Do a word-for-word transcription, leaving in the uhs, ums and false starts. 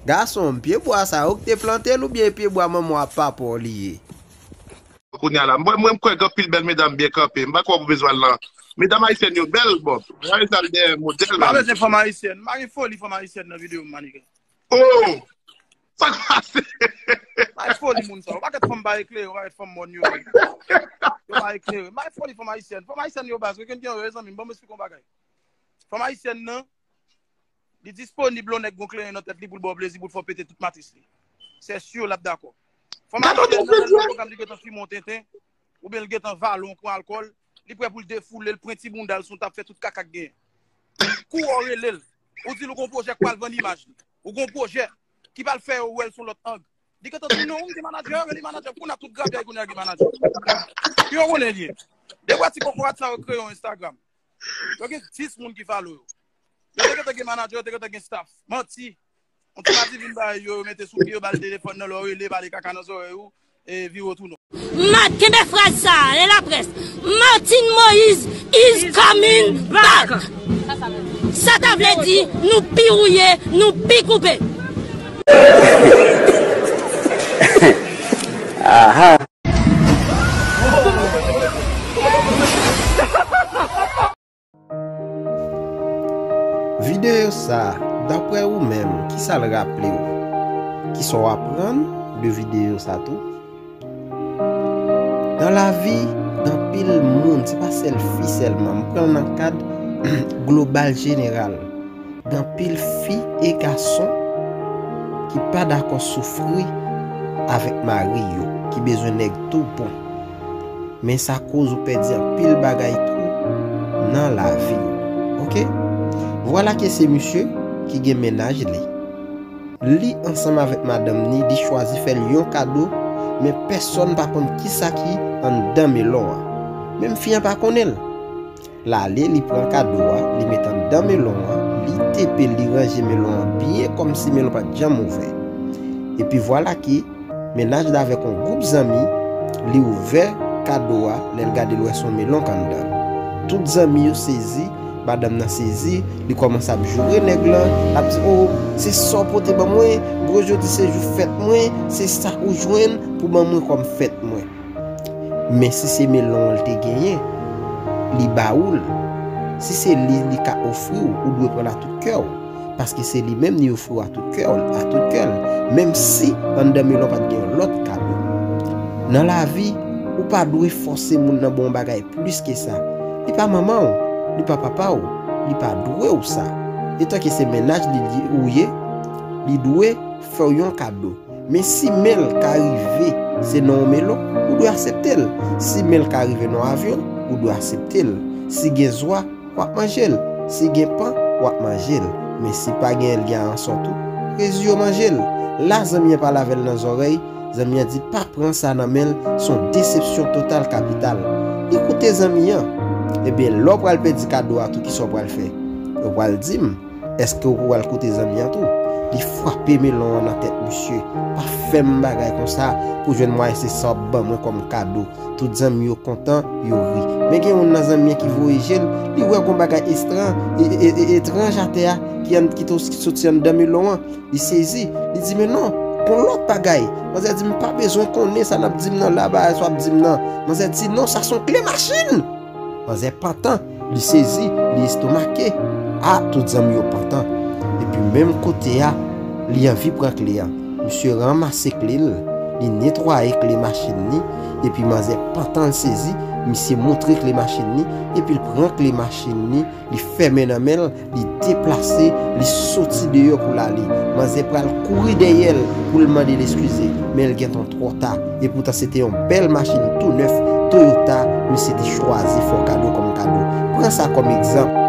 Gason, pyebwa sa ou k te plante l oubyen pyebwa manman w ap papa w li ye? Kounye a la, mwen, mwen, m kwè gen anpil bèl medam byen kanpe. M pa kwè w bezwen al nan. Medam ayisyèn yo bèl, bon. Mwen al dèyè modèl. M pa bezwen fanm ayisyèn. M pa gen foli fanm ayisyèn nan videyo m, maniga. Oh! Sa k pase? M pa gen foli moun sa. Yon pakèt fanm pa eklere, yon pakèt fanm mòn yo. Yo pa eklere. M pa gen foli fanm ayisyèn. Fanm ayisyèn yo baz. Mwen gen yon zanmi m, ban m esplike yon bagay. Fanm ayisyèn nan, li disponib lè yon nèg gon kleren nan tèt li pou l ba w plezi, pou l fè w pete tout matris li. Se si l ap dakò. Fanm ayisyèn nan, lè l nan pwogram li gentan fimen yon tenten, oubyen l gentan vale yon kwen alkòl, li prè pou l defoule l, pran ti bounda l sou tap, fè tout kaka k genyen. Kou w rele l, ou di l ou gon pwojè k pral vann imaj li. Ou gon pwojè ki pral fè yo wè l sou lòt ang. Li gentan tounen, wi, li manadjè, wi, li manadjè. Kounye a tout grapyay kounye a gen manadjè. Ki yo konnen li ye. Depi ti kokorat sa yo kreye yon Instagram. Yo gen dis moun ki follow yo. Yo te gentan gen manadjè, yo te gentan gen staff. Manti. On ti pati vin bay yo, yo mete sou pye, yo ba l telefòn nan, lè w rele, pale kaka nan zòrèy ou, e vire w tounen. Ma-, kenbe fraz sa a, e laprès. Martine Moïse is coming back. Sa ta vle di, nou pi wouye, nou pi koupe. Aha. Videyo sa, daprè ou menm, kisa l raple w? Kisa w aprann de videyo sa tou? Nan lavi, gen anpil moun, se pa sèl fi sèlman, m pran l nan kad global, jeneral. Gen anpil fi e gason ki pa dakò soufri avèk mari yo, ki bezwen nèg tou bon. Men sa koz ou pèdi anpil bagay tou nan lavi w. Oke? Vwala ke se misye ki gen mennaj li. Li ansanm avèk madanm ni, li chwazi fè l yon kado, men pèsonn pa konn kisa ki anndan melon an. Menm fi an pa konnen l. L ale, li pran kado a, li met anndan melon an, li tepe l, li ranje melon an byen kòmsi melon pa t janm ouvè. Epi vwala ke mennaj la avèk yon gwoup zanmi, li ouvè kado a, lè l gade l wè se yon melon k anndan. Tout zanmi yo sezi, madanm nan sezi, li kòmanse ap joure nèg lan, l ap di, "O, se sa w pote ban mwen, gwo jodi se jou fèt mwen, se sa ou jwenn pou ban mwen kòm fèt mwen." Men si se melon l te genyen, li ba ou l. Si se li, li ka ofri w, ou dwe pran l a tout kè w. Paske se li menm li ofri w a tout kè w, a tout kè l. Menm si anndan melon pa t gen yon lòt kado. Nan lavi, ou pa dwe fòse moun nan ba w yon bagay plis ke sa. Li pa manman w, li pa papa w, li pa dwe w sa. Etanke se mennaj li, li ou ye, li dwe fè w yon kado. Men si men l ka rive se nan yon melon, ou dwe aksepte l. Si men l ka rive nan yon avyon, ou dwe aksepte l. Si gen zwa, w ap manje l. Si gen pan, w ap manje l. Men si pa gen l, gen aransò tou, rezi yo manje l. La zanmi an pale avè l nan zòrèy, zanmi an di pa pran sa nan men l, se yon desepsyon total kapital. Li koute zanmi an. Ebyen, lè w pral pèdi kado a tou, kisa w pral fè? Yo pral di m, èske ou pral koute zanmi an tou? Li frape melon an nan tèt misye. Pa fè m bagay konsa pou jwenn mwayen se sa w ap ban mwen kòm kado. Tout zanmi yo kontan, yo ri. Men gen youn nan zanmi an ki voye je l, li wè gon bagay estran, e, e, e, etranj atè a ki ann, ki to-, ki soti anndan melon an. Li sezi, li di, "Men non, gon lòt bagay." Manzè di, "M pa bezwen konnen sa n ap di m nan la, bagay sa w ap di m nan." Manzè di, "Non, sa se yon kle machin." Manzè pantan, li sezi, li estomake. A, tout zanmi yo pantan. Epi menm kote a, li anvi pran kle a. Misye ranmase kle l, li netwaye kle machin li, epi manzè pantan l sezi, misye moutre kle machin li, epi l pran kle machin li, li fèmen nan men l, li deplase, li soti deyò pou l ale. Manzè pral kouri dèyè l pou l mande l eskize, men l gentan twò ta. Epoutan, se te yon bèl machin tou nèf, Toyota, misye te chwazi fè w kado kòm kado. Pran sa kòm egzanp.